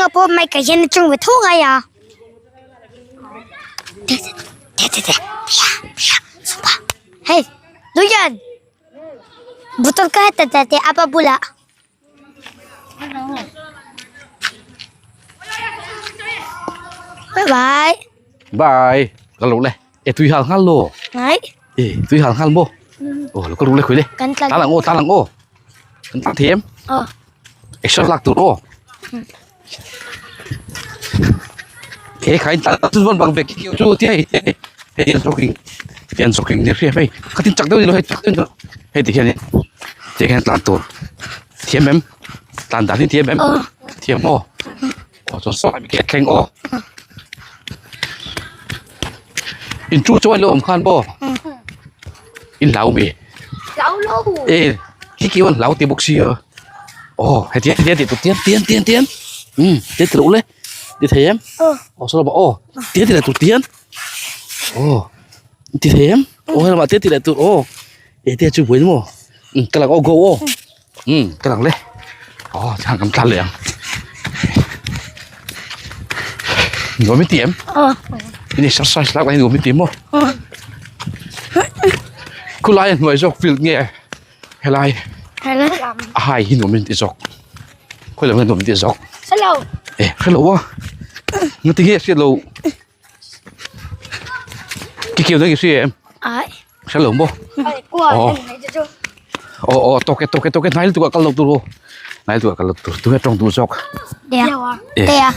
Tanga pawh mic ah hian a tawng ve tho ngai a. Hei Luian bottle ka heta ta te apa bulah. Bye bye. Bye. Ka lo le. E tui hal ngal lo. Ngai. E tui hal ngal mo. Oh lo ka ru le khui le. Kan tla. Ta lang o ta lang o. Kan tla thiam. Oh. Extra lak tur o. E khai ta chu von bang ve ki chu ti hei hei hei jogging. Tian jogging ni hria hei. Khatin chak deuh ni lo hei chak deuh ni lo. Hei ti hian ti hian tlan tur. Thiam em? Tlan dan hi thiam em? Thiam aw. Aw chuan saw lai ke thleng aw. In chu chuan lo awm khan maw? In hlau mi? Hlau lo. E khi khi wan hlau ti bawk si a. Aw hetiang hetiang tih tur tian tian tian tian. Um tian ti loh le. Ti thei em? Aw saw lamah aw tian ti leh tur tian. Aw ti thei em? Aw helamah tian ti leh tur aw. E te chu buai ni maw? Um ka lang aw go aw. Um ka lang le. Aw chang kan tla leh ang. Nuam i ti em? Aw. In exercise lak lai nuam i ti maw? Khulai a hnuai zawk field nge helai a hai hi nuam in ti zawk. Khawi lam nge nuam in ti zawk? Hello. E hello a. Ngati nge hriat lo. Ki kiu na ki hria em? Ai. Hre lo maw? Aw. Aw aw tawk e tawk e tawk e hnai lutuk ah kal lo tur aw. Hnai lutuk ah kal lo tur. Tunge tawng duh zawk? Tia. Eh. Tia.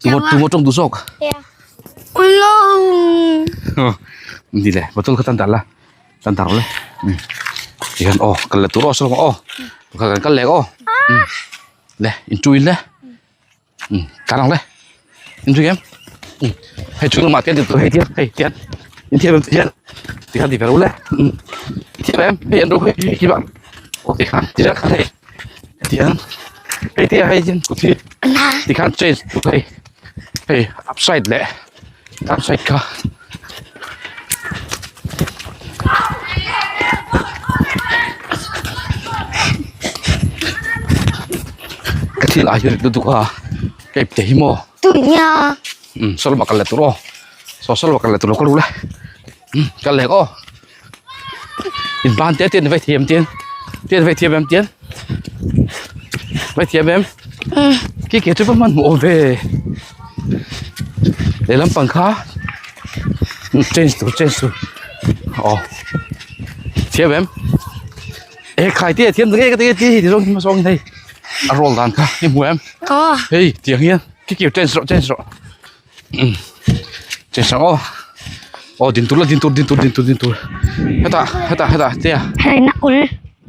Tunge tunge tawng duh zawk? Tia. Ulo. Ni le, bottle kha tan dar la. Tan dar le. Tihian aw kal leh tur aw saw aw. Kal kan kal leh aw. Le in tu in le. Tlan ang le in ring em hei chung lamah te hei tian hei tian in thiam em tian tikhan ti ve ro le thiam em hei an ro hei hi bang aw tikhan ti khan hei tian hei tia hei tian kut hi tikhan change tuk hei hei upside leh downside kha. Ka thil ah hian lutuk a ka ip te hi maw Tunia um saw lamah kal leh tur aw saw saw lamah kal leh tur lo ka ru le um kal leh aw in ban te te an vai thiam tian te an vai thiam em tian vai thiam em ki ke chu va hmanhmawh awm ve lehlam pang kha change tur change tur aw thiam em e khai te a thiam ta nge ka ti ti ti zawng hma zawng hei a roll dan kha i hmu em hei tiang hian ki ke change rawh change rawh. Che sang aw aw din tur la din tur din tur din tur din tur hetah hetah hetah tia hei na ul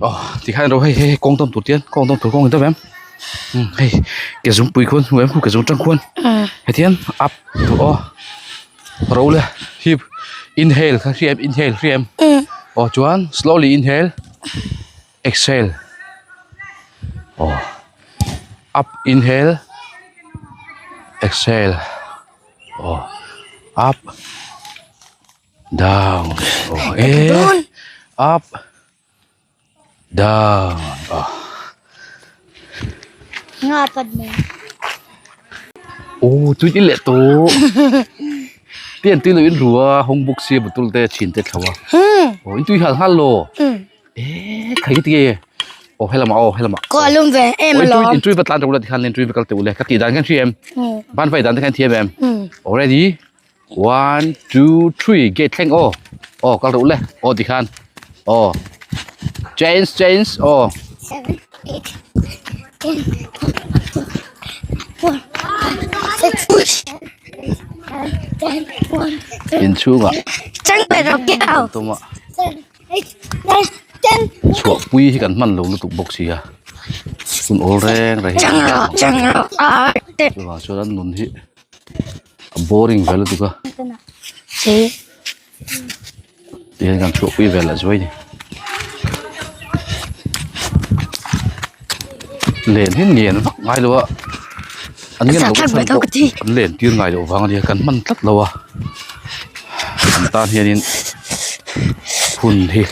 aw tikhan ro hei hei kawng tam tur tian kawng tam tur kawng in em hei ke zum pui khuan hmu em khu ke zum tang khuan hetian up tur aw ro le hip inhale kha hria em inhale hria em aw chuan slowly inhale exhale aw up inhale exhale aw up down aw eh up down aw Nga pad mo. Aw tui ti leh tawh tian tui lo in rua hawng bawk sia bottle te chhin te thlo a aw in tui hal nghal lo. Eh, khai ti e. Oh, helama oh, helama. Ko alum ve em lo. lo. In tui va tlan ro la ti khan in tui va kal te ule. Ka ti dan kan thi em. Ban vai dan te khan thi em. Already. 1 2 3 gate thleng oh. Oh, kal ro le. Oh ti khan. Oh. Change change oh. 7 8 10 4 5 6 7 10 In chunga. Chang pe ro ke au. Tuma. 7 8 9 10 Chhuahpui hi kan hman lo lutuk bawk si a hun awl reng reng hi chuvang chuan an nun hi a boring ve lutuk a tihian kan chhuahpui ve leh zuai a ni len hi ngen vak ngai lo a an ngen loh chhan pawh an len tir ngai loh vang a nia kan hman tlat lo a an tan hianin hun hi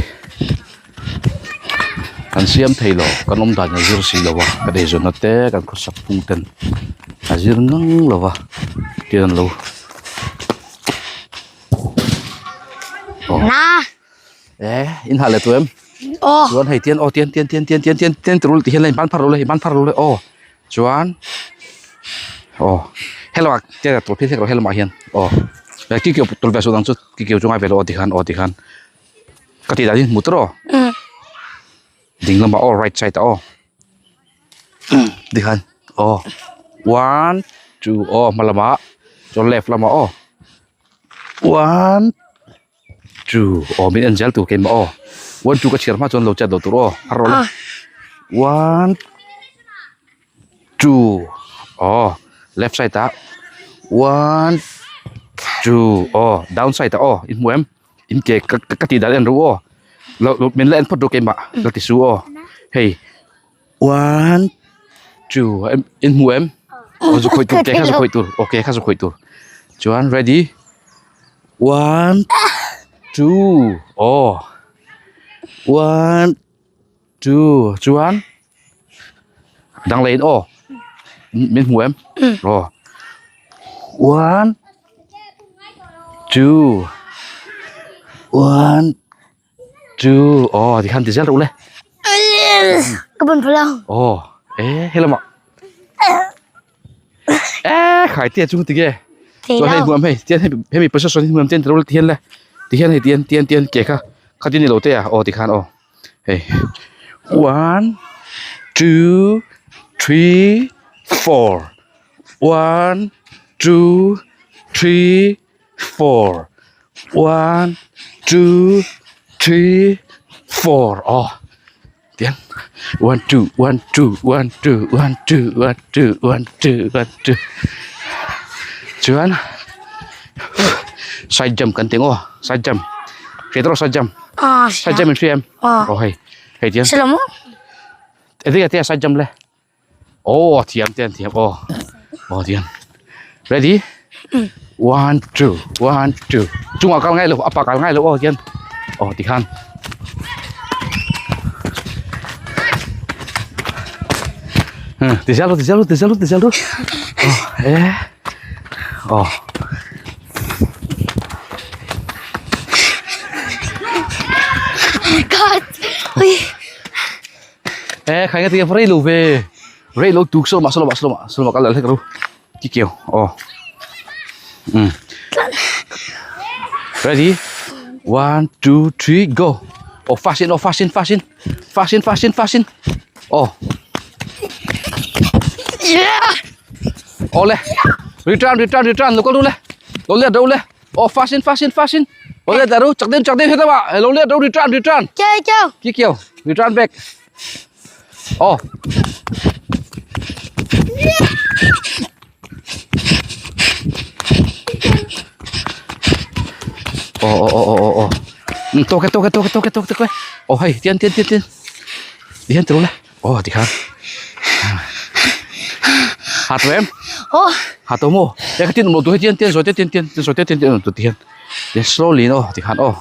kan siam thei lo kan awm dan a zir si lo a kan eizawnna te kan khawsak phung ten. A zir ngang lo va tian an lo Na. Eh, in hah leh tu em? Aw. Chuan hei tian aw tian tian tian tian tian tian tian tirul ti hian la in ban phar lo le in ban phar lo le aw. Chuan aw helama tian tur phei hlek lo helamah hian aw ki keu tur ve suh dang chu ki keu chu ngai ve lo aw tikhan aw tikhan ka tih dan hi hmu tawh Umm. Ding lamah aw right side ah aw tikhan aw one two aw hma lamah chuan left lamah aw one two aw min en zel tur keimah aw one two ka chhiar hma chuan lo chat loh tur aw a rawh le one two aw left side ah one two aw down side ah aw in hmu em in ke ka ka tih dan en ru aw lo lo min la en phawt ru keimah la ti su aw hei one two in hmu em aw zu khawih tur ke kha zu khawih tur aw ke kha zu khawih tur chuan ready one two aw one two chuan dang leh in aw min hmu em aw one two one two aw tikhan ti zel reuh le Ka ban phal ang. Aw e helamah e khai te chu tige chuan hei hmuam hei tian hemi position hi hmuam tian ti hian le ti hian hei tian tian tian ke kha khatin ni lo te a aw tikhan aw hei one two three four one two three four one two three four aw tiang one two one two one two one two one two one two one two chuan side jump kan tih ang aw side jump hriat erawh side jump side jump in hria em aw hei hei tiang engtin nge tia side jump le. Aw thiam te an thiam aw aw thiam ready one two one two chungah kal ngai lo a pa kal ngai lo aw hian aw tikhan ti zel ru ti zel ru ti zel ru ti zel ru aw e aw God ui Eh khai nga ti rei lo ve rei lo tuk sawma sawma sawma sawma kal hlek ru ki keu aw um ready one two three go oh fast in oh fast in fast in fast in fast in fast in oh ole return return return lo kal ru le lo let ru le oh fast in fast in fast in lo let ru chak din chak din hetama lo let ru return return Chơi chơi. ki keu return back oh oh oh oh oh oh um tawk e tawk e tawk e tawk e tawk e oh hei tian tian tian tian tihian ti ru le oh tikhan ha tawh em Oh. ha tawh maw e kha tin awm loh tur hi tian tian zawi te tian tian zawi te tian tian awm tur tihian tian slowly in aw tikhan aw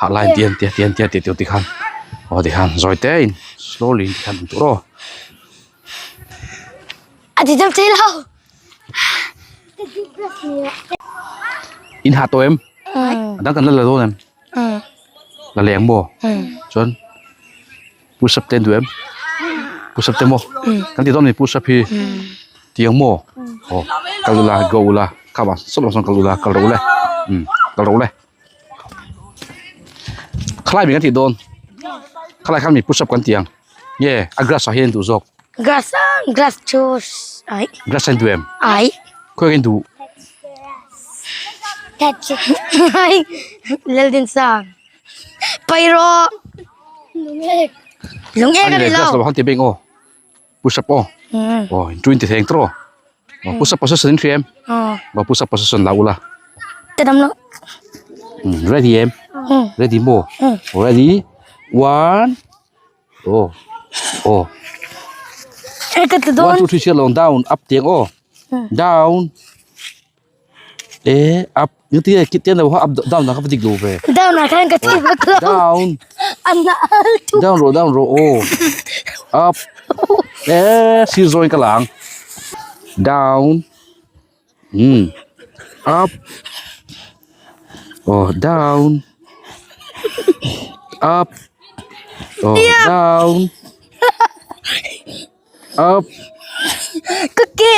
hah lai in tian tian tian tian tih tur tikhan aw tikhan zawi te in slowly in tikhan awm tur aw. A ti deuh thei lo. In ha tawh em? A dang kan la la dawn em? La leng maw? Chuan push up te an duh em? Push up te maw? Kan ti dawn a ni push up hi tiang maw? Aw kal ula go ula kha vang sawt lam sawn kal ula kal rawh ule umm kal rawh ule khalai mi kan tih dawn khalai khan mi push up kan ti ang nge a grass ah hian an duh zawk. Grass grass chu ai. Grass an duh em? Ai. Khawi an duh? Ai Laldinsang. Pairaw. Lungek. Lungek Ani ani le grass lo. lo han ti beng aw. Push up aw. Aw in tu in ti theng tawh. Aw push up position in hria em? Aw push up position la ula. Te dam lo. Ready em? Ready maw? Ready? One. Aw. Aw. One two three chhiat lo down up tiang aw. Down. E up ni ti ki tian lo ha up down na ka dik lo ve. Down ah khan ka ti vak lo. Down. An na al tu. Down ro down ro aw. Up. E sir zawi ka lang. Down. Hmm. Up. Oh, down. Up. Oh, down. Up. Ka ke.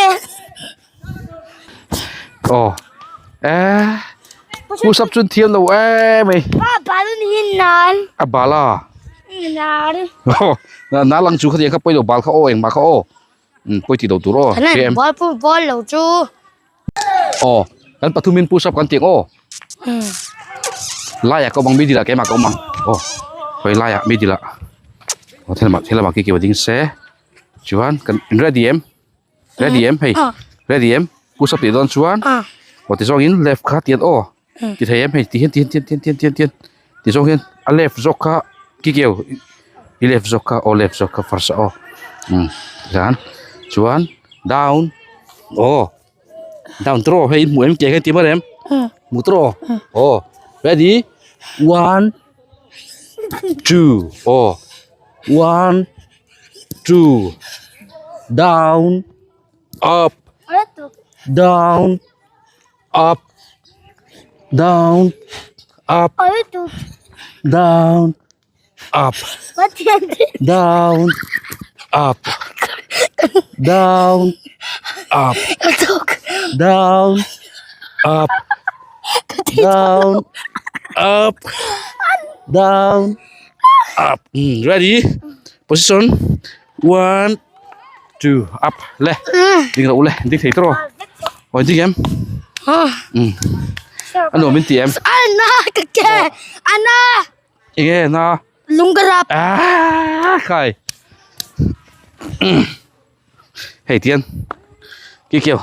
Oh. Eh. Push up chun thiam lo eh mei. Pa balun hin nan. A bala. Nan. Oh, na lang chu kha tiang kha poi lo bal kha o eng ma kha o. Um poi ti lo tur o. Km. Ball pu ball lo chu. Oh, kan pathumin push up kan tiang o. Um. Laia ka bang mi dila ke ma ka mang. Oh. Hoi laia mi dila. Oh, thel ma thel ma ki ki ding se. Chuan kan ready em? Ready em? Hei. Ready em? Push up ti don chuan. Oh, ti zawng in left kha tian o. Ti thei em hei ti hian ti hian ti hian ti hian ti hian ti hian ti zawng hian a left zawk kha ki keu i left zawk kha aw left zawk kha first ah aw umm tikhan chuan down aw down tawh hei hmuh em ke kha ti mar em hmuh tawh aw ready one two aw one two down up down. Up down up down up down up down up down up down up down up ready position one two up le ding ro le ding thei tawh aw ding em um a nuam in ti em ana ka ke ana enge na lunggarap ah khai hei tian ki keu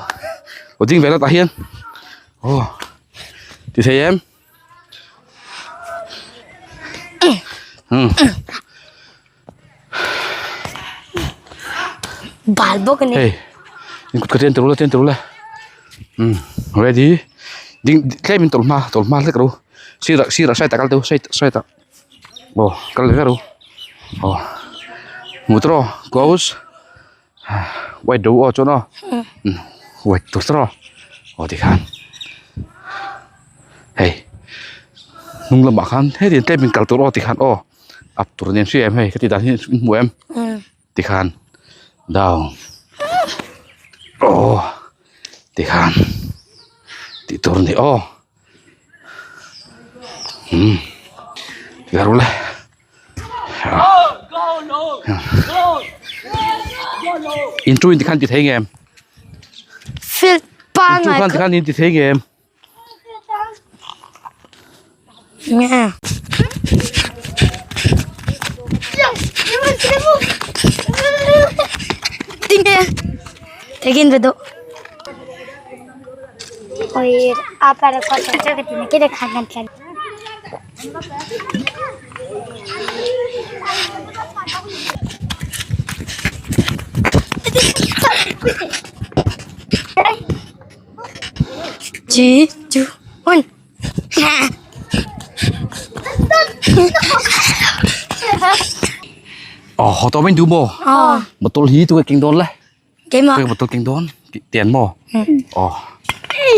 aw ding ve la tah hian aw ti thei em um Bal bawk a ni. Hei in kut ka tian tur la tian tur la umm ready ding tlem in tawlh hma tawlh hma hlek ro sirah sirah side ah kal teu side side ah aw kal leh vek ro aw hmu tawh close white do aw chuan aw white tur tawh aw tikhan hei hnung lamah khan hetiang tlem in kal tur aw tikhan aw. Up tur nen hria em hei ka tih dan hi in hmu em tikhan down aw tikhan tih tur a ni aw umm ti ru le in tu in tikhan ti thei nge em field pangai in tu khan tikhan in ti thei nge em. Tegin bedo. Oi, apa ada kau cakap ke sini kita kangen kan. Three, two, one. Ờ, họ to bên chú bò. Ờ. Một tô hí tôi kinh đôn lấy. Cái mà. Tôi một tô kinh đôn. Tiền mò. Ờ.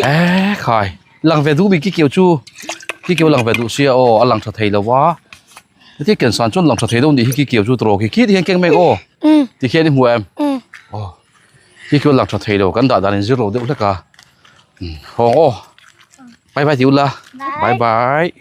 Ê, khai. Lăng về đủ bị cái kiểu chú. Cái kiểu lăng về đủ xia ồ, lăng thật thầy là quá. Thế kiện sản chuan lăng thật thầy đâu thì cái kiểu chú trò cái kia thì keng mẹ ô. Thì khi đi mua em. Ờ. Khi kêu lang tha thei lo kan dah dan in zir lo deuh hlek a hawng aw bye bye ti ula bye bye.